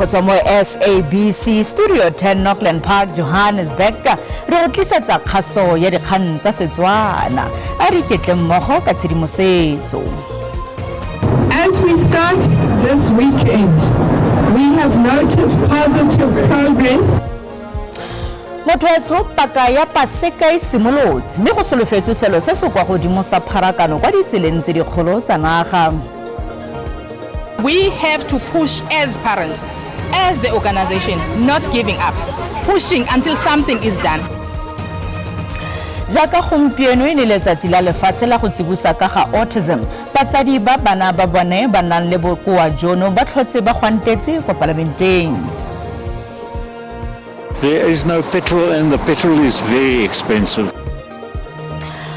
Go tswa mo SABC Studio 10 Northland Park, Johannesburg, re go tlisetsa kgaso ya dikgang tsa Setswana. A re iketle mmogo ka tshedimosetso. As we start this weekend, we have noted positive progress. Motho etsho paka ya Paseka e simolotse mme go solofetswe selo se se kwa godimo sa pharakano kwa ditseleng tse dikgolo tsa naga. We have to push as parents, as the organization, not giving up, pushing until something is done. Jaaka gompieno e le letsatsi la lefatshe la go tsibosa ka ga autism, batsadi ba bana ba bone ba nang le bokoa jono ba tlhotse ba gwantetse kwa palamenteng. There is no petrol and the petrol is very expensive.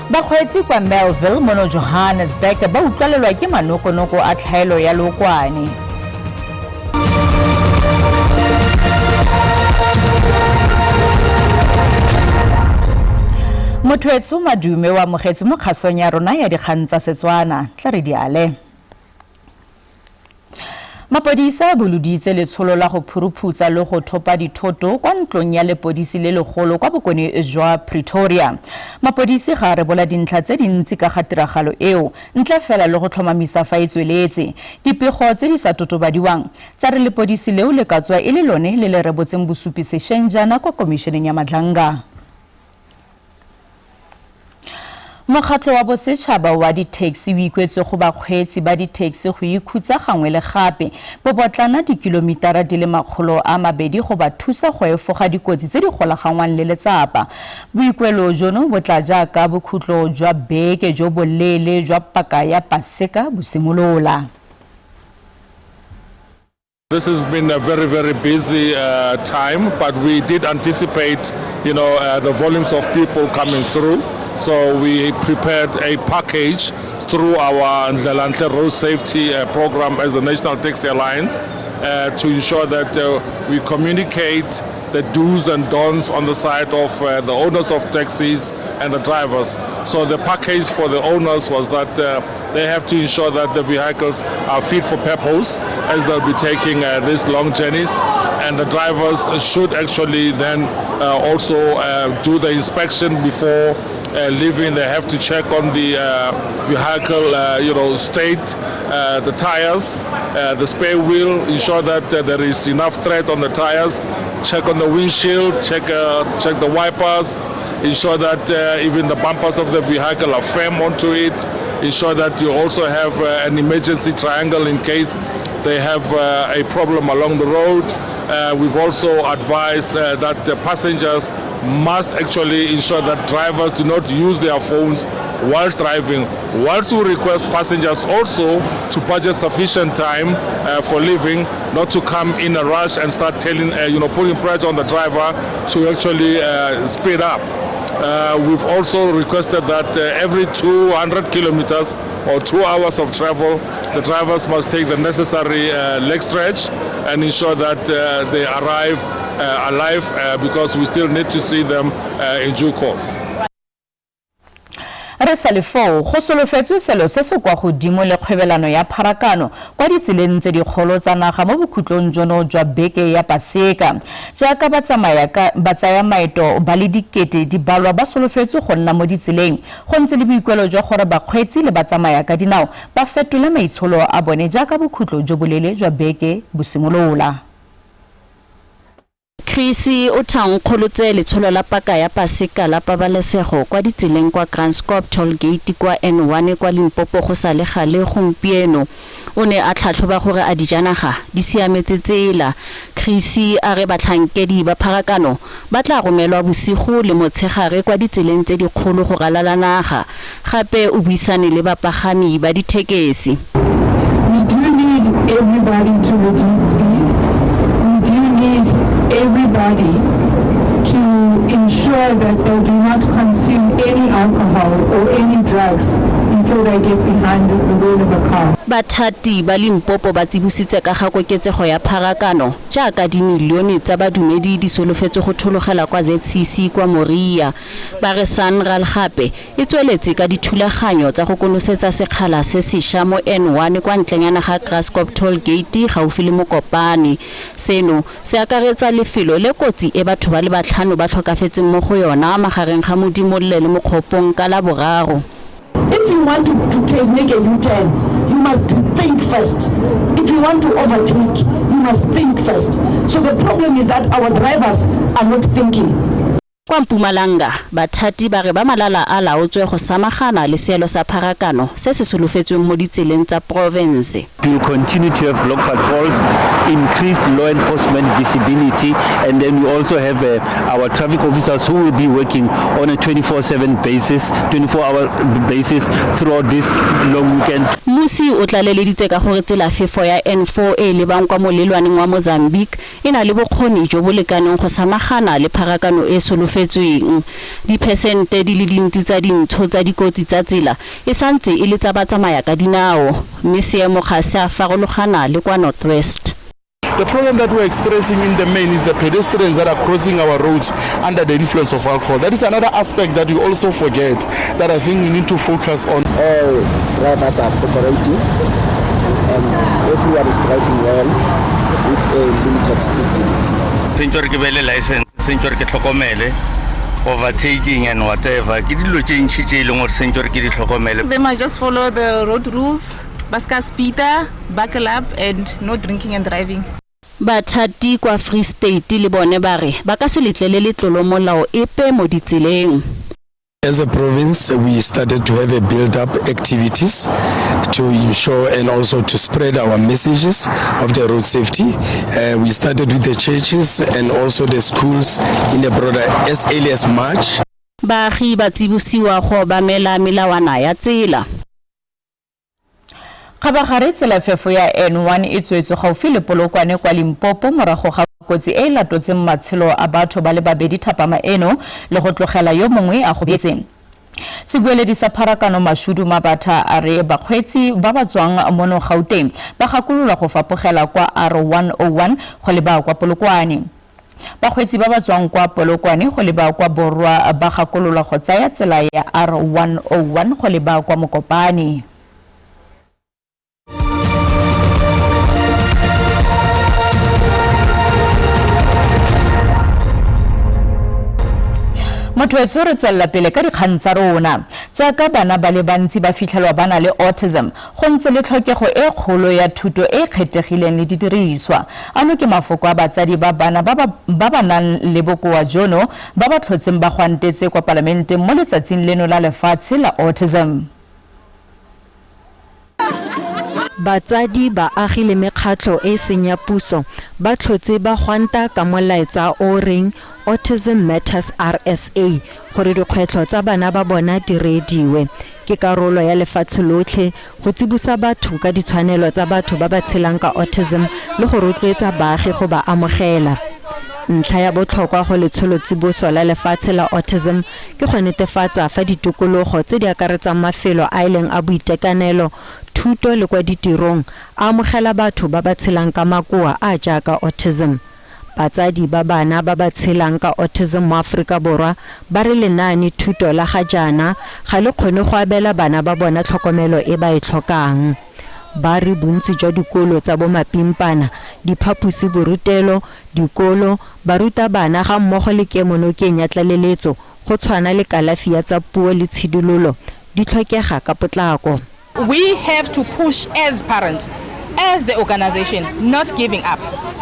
Bakgweetsi kwa Melville mono Johannesburg ba utlwalelwa ke manokonoko a tlhaelo ya lookwane. Motho etsho madume o amogetswe mo kgasong ya rona ya dikgang tsa Setswana. Tla re diale. Mapodisa a boloditse letsholo la go phuruphutsa le go thopa dithoto kwa ntlong ya lepodisi le legolo kwa bokone jwa Pretoria. Mapodisi ga a rebola dintlha tse dintsi ka ga tiragalo eo, ntle fela le go tlhomamisa fa e tsweletse. Dipego tse di sa totobadiwang tsa re lepodisi leo le ka tswa e le lone le le rebotseng bosupi sešweng jaana kwa Komišeneng ya Madlanga. Mokgatlho wa bosetšhaba wa di-taxi o ikwetse go bakgweetsi ba di-taxi go ikhutsa gangwe le gape bobotlana dikilomitara di le 200 go ba thusa go efoga dikotsi tse di golaganngwang le letsapa. Boikuelo jono bo tla jaaka bokhutlo jwa beke jo boleele jwa paka ya Paseka bo simolola. This has been a very, very busy time, but we did anticipate the volumes of people coming through. So we prepared a package through our Ndlelantle Road Safety program as the National Taxi Alliance to ensure that we communicate the do's and don'ts on the side of the owners of taxis and the drivers. So the package for the owners was that they have to ensure that the vehicles are fit for purpose as they'll be taking these long journeys, and the drivers should actually then also do the inspection before leaving. They have to check on the vehicle state, the tires, the spare wheel, ensure that there is enough tread on the tires, check on the windshield, check the wipers, ensure that even the bumpers of the vehicle are firm onto it, ensure that you also have an emergency triangle in case they have a problem along the road. We've also advised that the passengers must actually ensure that drivers do not use their phones whilst driving. Whilst we request passengers also to budget sufficient time for leaving, not to come in a rush and start putting pressure on the driver to actually speed up. We've also requested that every 200 kilometers or 2 hours of travel, the drivers must take the necessary leg stretch and ensure that they arrive alive, because we still need to see them in due course. Re sa le foo, go solofetswe selo se se kwa godimo le kgwebelano ya pharakano kwa ditseleng tse dikgolo tsa naga mo bokhutlong jono jwa beke ya Paseka. Jaaka ba tsaya maeto ba le dikete di balwa ba solofetswe go nna mo ditseleng, go ntse le boikuelo jwa gore bakgweetsi le batsamaya ka dinao ba fetole maitsholo a bone jaaka bokhutlo jo boleele jwa beke bo simolola. Creecy o thankgolotse letsholo la paka ya Paseka la pabalesego kwa ditseleng kwa Kranskop Toll Gate kwa N1 kwa Limpopo go sa le gale gompieno. O ne a tlhatlhoba gore a dijanaga di siametse tsela. Creecy a re batlhankedi ba pharakano ba tla romelwa bosigo le motshegare kwa ditseleng tse dikgolo go ralala naga. Gape o buisane le bapagami ba dithekesi. We do need everybody to reduce speed. We do need everybody to ensure that they do not consume any alcohol or any drugs. until they get behind the wheel of a car. Bathati ba Limpopo ba tsibositse ka ga koketsego ya pharakano jaaka dimilione tsa badumedi di solofetswe go thologela kwa ZCC kwa Moria. Ba re SANRAL gape e tsweletse ka dithulaganyo tsa go konosetsa sekgala se sešwa mo N1 kwa ntlenyana ga Graskop Toll Gate gaufi le Mokopane. Seno se akaretsa lefelo le kotsi e batho ba le batlhano ba tlhokafetseng mo go yona magareng ga Modimolle le Mokgopong ka Laboraro. If you want to make a U-turn, you must think first. If you want to overtake, you must think first. So the problem is that our drivers are not thinking. Kwa Mpumalanga, bathati ba re ba malala a laotswe go samagana le seelo sa pharakano se se solofetsweng mo ditseleng tsa porofense. We will continue to have block patrols, increased law enforcement visibility, and then we also have our traffic officers who will be working on a 24/7 basis, 24-hour basis throughout this long weekend. Mmusi o tlaleleditse ka gore tsela fefo ya N4 e e lebang kwa molelwaneng wa Mozambique e na le bokgoni jo bo lekaneng go samagana le pharakano e e solofetsweng. Diphesente di le dintsi tsa dintsho tsa dikotsi tsa tsela e santse e le tsa batsamaya ka dinao, mme seemo ga se a farologana le kwa North West. The problem that we're experiencing in the main is the pedestrians that are crossing our roads under the influence of alcohol. That is another aspect that we also forget that I think we need to focus on. All drivers are cooperating and everyone is driving well with a limited speed limit. Sentse gore ke be le license, sentse gore ke tlhokomele overtaking and whatever. Ke dilo tse ntši tse e leng gore sentse gore ke di tlhokomele. They must just follow the road rules, ba ska speeda, buckle up and no drinking and driving. Bathati kwa Free State le bone ba re ba ka se letlelele tlolomolao epe mo ditseleng. As a province, we started to have a build-up activities to ensure and also to spread our messages of the road safety. We started with the churches and also the schools in the broader as early as March. Baagi ba tsibosiwa go obamela melawana ya tsela. Kgabagare tsela fefo ya N1 e tswetswe gaufi le Polokwane kwa Limpopo morago ga kotsi e e latotseng matshelo a batho ba le babedi thapama eno le go tlogela yo mongwe a gobetse. Sebueledi sa pharakano Mashudu Mabatha a re bakgweetsi ba ba tswang mono Gauteng ba gakololwa go fapogela kwa R101 go leba kwa Polokwane. Bakgweetsi ba ba tswang kwa Polokwane go leba kwa Borwa ba gakololwa go tsaya tsela ya R101 go leba kwa Mokopane. Motho etsho re tswelela pele ka dikgang tsa rona. Jaaka bana ba le bantsi ba fitlhelwa ba na le autism, go ntse le tlhokego e kgolo ya thuto e e kgethegileng le didiriswa. Ano ke mafoko a batsadi ba bana ba ba nang le bokoa jono ba ba tlhotseng ba gwantetse kwa palamenteng mo letsatsing leno la lefatshe la autism. Batsadi, baagi le mekgatlho e e seng ya puso ba tlhotse ba gwanta ka molaetsa o reng Autism Matters RSA gore dikgwetlho tsa bana ba bona di reediwe. Ke karolo ya lefatshe lotlhe go tsibosa batho ka ditshwanelo tsa batho ba ba tshelang ka autism le go rotloetsa baagi go ba amogela. Ntlha ya botlhokwa go letsholo tsiboso la lefatshe la autism ke go netefatsa fa ditokologo tse di akaretsang mafelo a e leng a boitekanelo, thuto le kwa ditirong a amogela batho ba ba tshelang ka makoa a jaaka autism. Batsadi ba bana ba ba tshelang ka autism mo Aforika Borwa ba re lenaane thuto la ga jaana ga le kgone go abela bana ba bona tlhokomelo e ba e tlhokang. Ba re bontsi jwa dikolo tsa bomapimpana, diphaposi borutelo, dikolo, barutabana ga mmogo le kemonokeng ya tlaleletso go tshwana le kalafi ya tsa puo le tshidilolo di tlhokega ka potlako. We have to push as parents, as the organization, not giving up,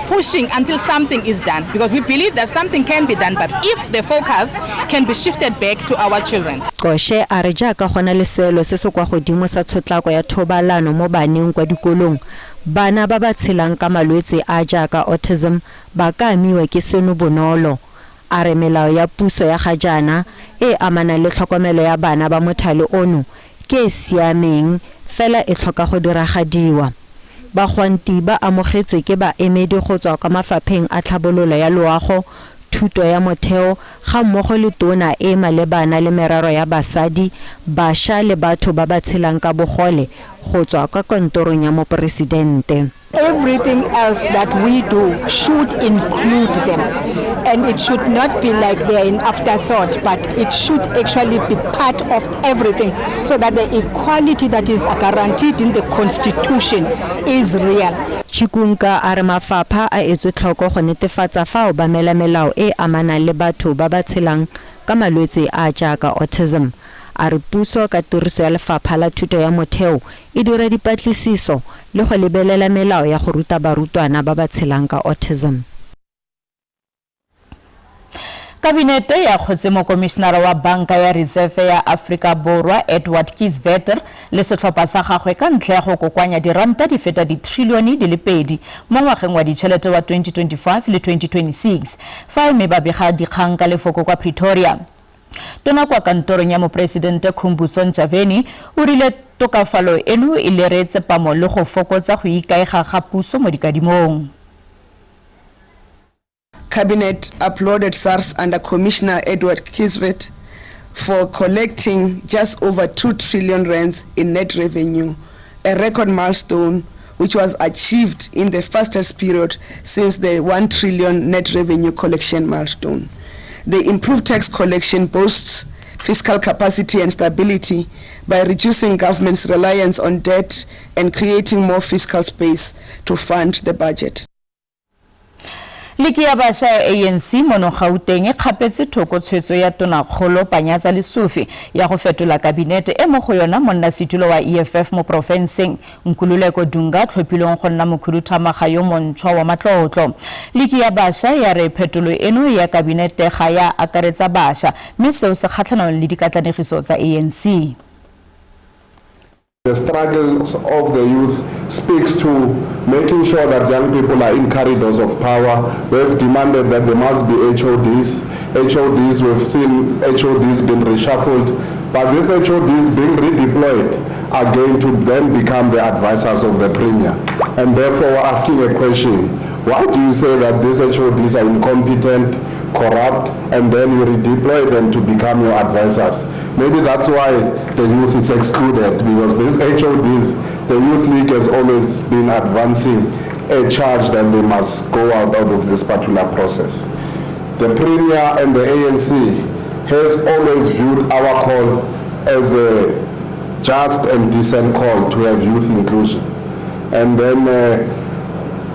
pushing until something is done, because we believe that something can be done, but if the focus can be shifted back to our children. Qoshe a re jaaka go na le seelo se se kwa godimo sa tshotlako ya thobalano mo baneng kwa dikolong, bana ba ba tshelang ka malwetse a jaaka autism ba ka amiwa ke seno bonolo. A re melao ya puso ya ga jaana e amanang le tlhokomelo ya bana ba mothale ono ke e siameng fela e tlhoka go diragadiwa. Bagwanti ba amogetswe ke baemedi go tswa kwa mafapheng a tlhabololo ya loago, Thuto ya Motheo ga mmogo le Tona e e malebana le merero ya Basadi, Bašwa le Batho ba ba Tshelang ka Bogole go tswa kwa Kantorong ya Moporesidente. Everything else that we do should include them and it should not be like they are an afterthought but it should actually be part of everything so that the equality that is guaranteed in the constitution is real. Chikunga a re mafapha a etswe tlhoko go netefatsa fa a obamela melao e e amanang le batho ba ba tshelang ka malwetse a a jaaka autism. A re puso ka tiriso ya lefapha la thuto ya motheo e dira dipatlisiso le go lebelela melao ya go ruta barutwana ba ba tshelang ka autism. Kabinete ya kgotse mokomišenara wa Banka ya Reserve ya Afrika Borwa Edward Kieswetter le sehlopha sa gagwe ka ntlha ya go kokoanya diranta di feta ditrilione di le pedi mo ngwageng wa ditšhelete wa 2025 le 2026 fa e me ba bega dikgang ka lefoko kwa Pretoria. Tona kwa kantorong ya Mopresidente Khumbudzo Ntshavheni o rile tokafalo eno e lere tsepamo le go fokotsa go ikaega ga puso mo dikadimong. Cabinet applauded SARS under Commissioner Edward Kieswetter for collecting just over 2 trillion rands in net revenue, a record milestone which was achieved in the fastest period since the 1 trillion net revenue collection milestone. The improved tax collection boosts fiscal capacity and stability by reducing government's reliance on debt and creating more fiscal space to fund the budget. Liki ya bašwa ya ANC mono Gauteng e kgapetse thoko tshwetso ya Tonakgolo Panyaza Lesufi ya go fetola kabinete e mo go yona monnasetulo wa EFF mo porofenseng Nkululeko Dunga a tlhophilweng go nna mokhuduthamaga yo montšhwa wa matlotlo. Liki ya bašwa ya re phetolo eno ya kabinete ga ya akaretsa bašwa mme seo se kgatlhanong le dikatlanegiso tsa ANC. The struggles of the youth speaks to making sure that young people are in corridors of power. We've demanded that there must be HODs. HODs, we've seen HODs being reshuffled, but these HODs being redeployed are going to then become the advisors of the Premier. And therefore we're asking a question, why do you say that these HODs are incompetent, corrupt, and then you redeploy them to become your advisors? Maybe that's why the youth is excluded, because these HODs, the Youth League has always been advancing a charge that they must go out of this particular process. The Premier and the ANC has always viewed our call as a just and decent call to have youth inclusion. And then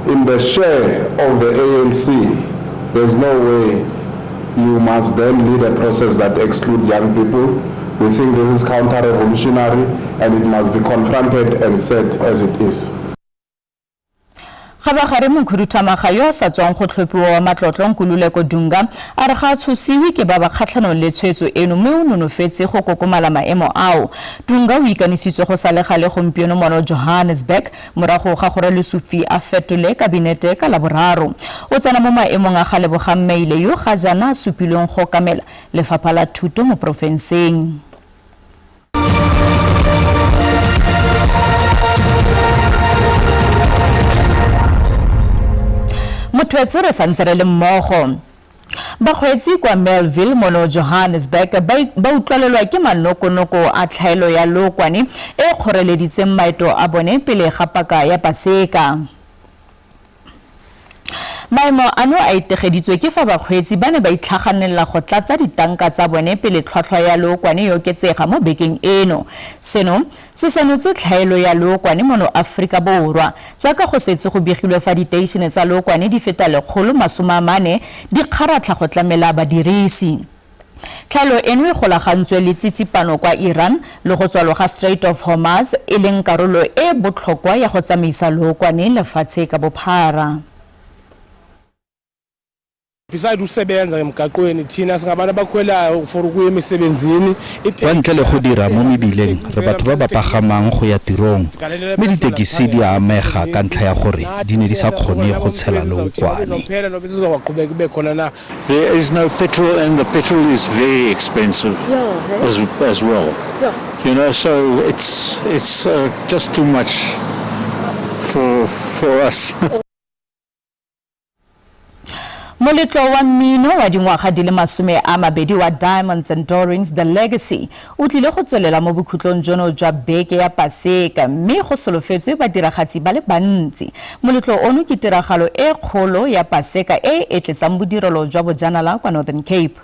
in the share of the ANC, there's no way you must then lead a process that excludes young people. We think this is counter-revolutionary and it must be confronted and said as it is. Kgabagare mokhuduthamaga yo a sa tswang go tlhophiwa wa matlotlo Nkululeko Dunga a re ga a tshosiwe ke ba ba kgatlhanong le tshwetso eno mme o nonofetse go kokomala maemo ao. Dunga o ikanisitswe go sa le gale gompieno mono Johannesburg morago ga gore Lesufi a fetole kabinete ka Laboraro. O tsena mo maemong a ga Lebogang Maile yo ga jaana a supilweng go okamela lefapha la thuto mo porofenseng. Motho re santse re le mmogo. Bakgweetsi kwa Melville mono Johannesburg ba utlwalelwa ke manokonoko a tlhaelo ya lookwane e kgoreleditseng maeto a bone pele ga paka ya Paseka. Maemo ano a itegeditswe ke fa bakgweetsi ba ne ba itlhaganela go tlatsa ditanka tsa bone pele tlhwatlhwa ya lookwane e oketsega mo bekeng eno. Seno se senotse tlhaelo ya lookwane mono Aforika Borwa jaaka go setse go begilwe fa diteišene tsa lookwane di feta 140 di kgaratlha go tlamela badirisi. Tlhaelo eno e golagantswe le tsitsipano kwa Iran le go tswalwa ga Strait of Hormuz e leng karolo e botlhokwa ya go tsamaisa lookwane lefatshe ka bophara. Beside usebenza emgaqweni thina singabantu abakhwelayo for ukuya emisebenzini. Kwa ntle le go dira mo mebileng re batho ba ba pagamang go ya tirong mme ditekisi di a amega ka ntlha ya gore di ne di sa kgone go tshela lookwane. There is no petrol and the petrol is very expensive as well. You know, so it's just too much for us. Moletlo wa mmino wa dingwaga di le 20 wa Diamonds and Dorings The Legacy o tlile go tswelela mo bokhutlong jono jwa beke ya Paseka mme go solofetswe badiragatsi ba le bantsi. Moletlo ono ke tiragalo e kgolo ya Paseka e e etletsang bodirelo jwa bojanala kwa Northern Cape.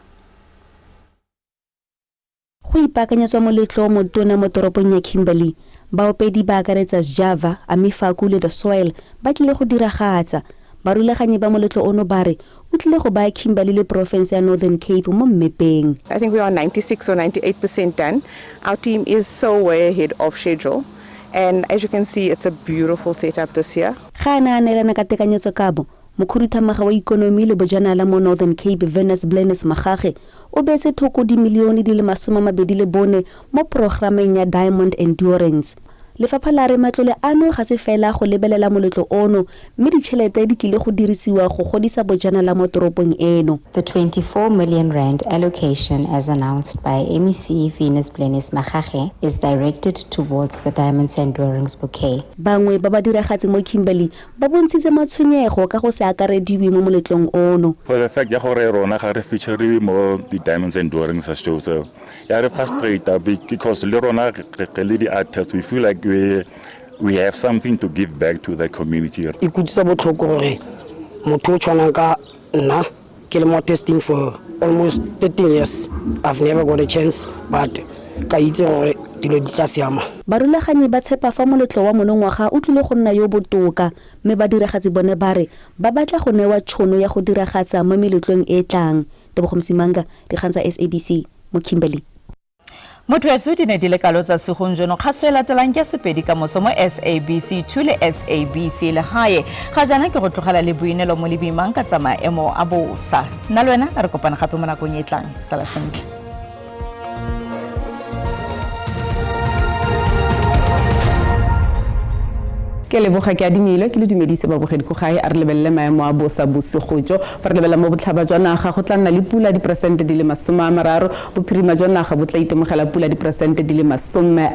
Go ipaakanyetswa moletlo o motona mo toropong ya Kimberley, baopedi ba akaretsa Sjava, Ami Faku le The Soil ba tlile go diragatsa. Barulaganyi ba moletlo ono ba re o tlile go baya Kimberley le porofense ya Northern Cape mo mmepeng. I think we are 96 or 98% done. Our team is so way ahead of schedule and as you can see it's a beautiful setup this year. Ga a ne a neelana ka tekanyetsokabo, Mokhuduthamaga wa Ikonomi le Bojanala mo Northern Cape Venus Blenis Magage o beetse thoko dimilione di le 24 mo porogrameng ya Diamond Endurance. Lefapha la re matlole ano ga se fela go lebelela moletlo ono mme ditšhelete di tlile go dirisiwa go godisa bojanala mo toropong eno. The 24 million rand allocation as announced by MEC Venus Blenis Magage is directed towards the Diamonds Endurance Bouquet. Bangwe ba badiragatsi mo Kimberley ba bontshitse matshwenyego ka go se akarediwe mo moletlong ono. For the fact ya gore rona ga re feature mo di-Diamonds Endurance show, so ya re frustrate because le rona re le di-artists, we feel like we have something to give back to the community. E kutlwisa botlhoko gore motho o tshwanang ka nna ke le mo testing for almost 13 years, I've never got a chance, but ka itse gore dilo di tla siama. Barulaganyi ba tshepa fa moletlo wa monongwaga o tlile go nna yo botoka mme badiragatsi bone ba re ba batla go newa tšhono ya go diragatsa mo meletlong e tlang. Tebogo Msimanga, dikgang tsa SABC mo Kimberley. Motho etso di ne di le kalo tsa segong jono. Kgaso e latelang ke Sepedi ka moso mo SABC 2 le SABC Lehae. Ga jaana ke go tlogela le boinelo mo lebimang ka tsa maemo a bosa. Nna le wena re kopana gape mo nakong e tlang. Sala sentle. Ke leboga ke adimile ke le dumedise babogedi ko gae. A re lebelele maemo a bosa bosigo jo. Fa re lebelela mo botlhaba jwa naga go tla nna le pula diperesente di le 30, bophirima jwa naga bo tla itemogela pula diperesente di le 60.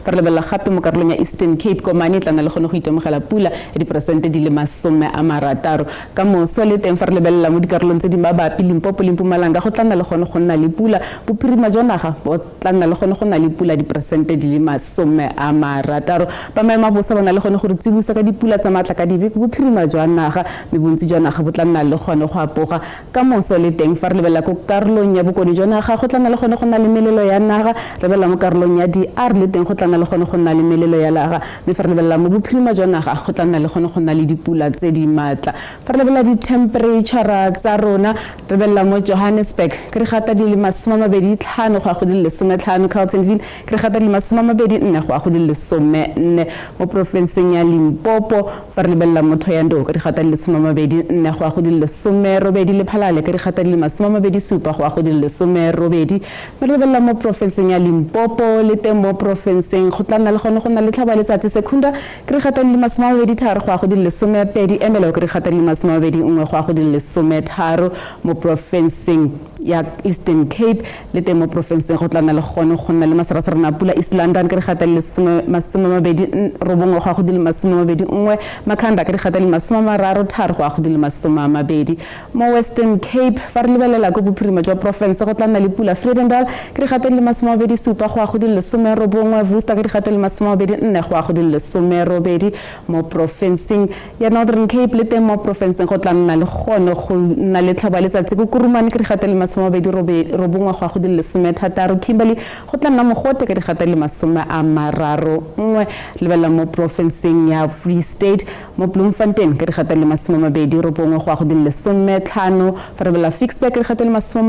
Fa re lebelela gape mo karolong ya Eastern Cape Komane e tla nna le gone go itemogela pula ya diperesente di le 60. Ka moso le teng fa re lebelela mo dikarolong tse di mabapi Limpopo le Mpumalanga go tla nna le gone go nna le pula, bophirima jwa naga bo tla nna le gone go nna le pula diperesente di le 60. Ba maemo a bosa ba na le gone gore tsibusa ka dipula tsa matla ka dibe bophirima jwa naga mme bontsi jwa naga bo tla nna le gone go apoga. Ka moso le teng fa re lebelela ko karolong ya bokone jwa naga go tla nna le gone go nna le melelo ya naga, re lebelela mo karolong ya DR le teng go tla nna le gone go nna le melelo ya naga, mme fa re lebelela mo bophirima jwa naga go tla nna le gone go nna le dipula tse di matla. Fa re lebelela di-temperature tsa rona re lebelela mo Johannesburg ke re gata di le 25 go ya go di le 15, Carltonville ke re gata di le 24 go ya go di le 14. Mo porofenseng ya Limpopo fa re lebelela mo Thohoyandou ka digata di le 24 go ya go di le 18, Lephalale ka digata di le 27 go ya go di le 18. Mme re lebelela mo porofenseng ya Limpopo le teng mo porofenseng go tla nna le gone go nna le tlhaba letsatsi, Secunda ke digata di le 23 go ya go di le 12, Ermelo ke digata di le 21 go ya go di le 13. Mo porofenseng ya Eastern Cape le teng mo porofenseng go tla nna le gone go nna le maseraserana a pula, East London ka digata di le 29 go ya go di le 21, Makhanda ka digata di le 33 go ya go di le 20. Mo Western Cape fa re lebelela ko bophirima jwa porofense go tla nna le pula, Vredendal ke digata di le 27 go ya go di le 19, Worcester ka digata di le 24 go ya go di le 18. Mo porofenseng ya Northern Cape le teng mo porofenseng go tla nna le gone go nna le tlhaba letsatsi, ko Kurumane ke digata di le 29 go ya go di le 16, Kimberley go tla nna mogote ka digata di le 31. Lebelela mo porofenseng ya Free State mo Bloemfontein ka digata di le 29 go ya go di le 15, fa re lebelela Ficksburg ka digata di le 26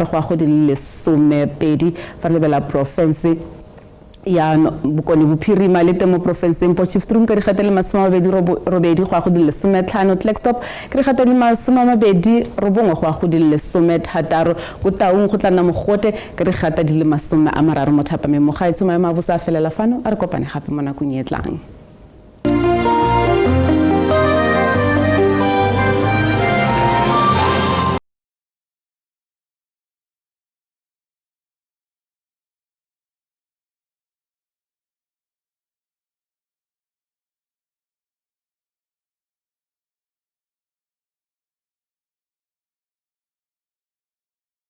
go ya go di le 12. Fa re lebelela porofense ya Bokone Bophirima le teng mo porofenseng Potchefstroom ka digata di le 28 go ya go di le 15, Klerksdorp ke digata di le 29 go ya go di le 16, ko Taung go tla nna mogote ka digata di le 30 mo thapameng. Mogaetsho maemo a bosa a felela fano, a re kopane gape mo nakong e tlang.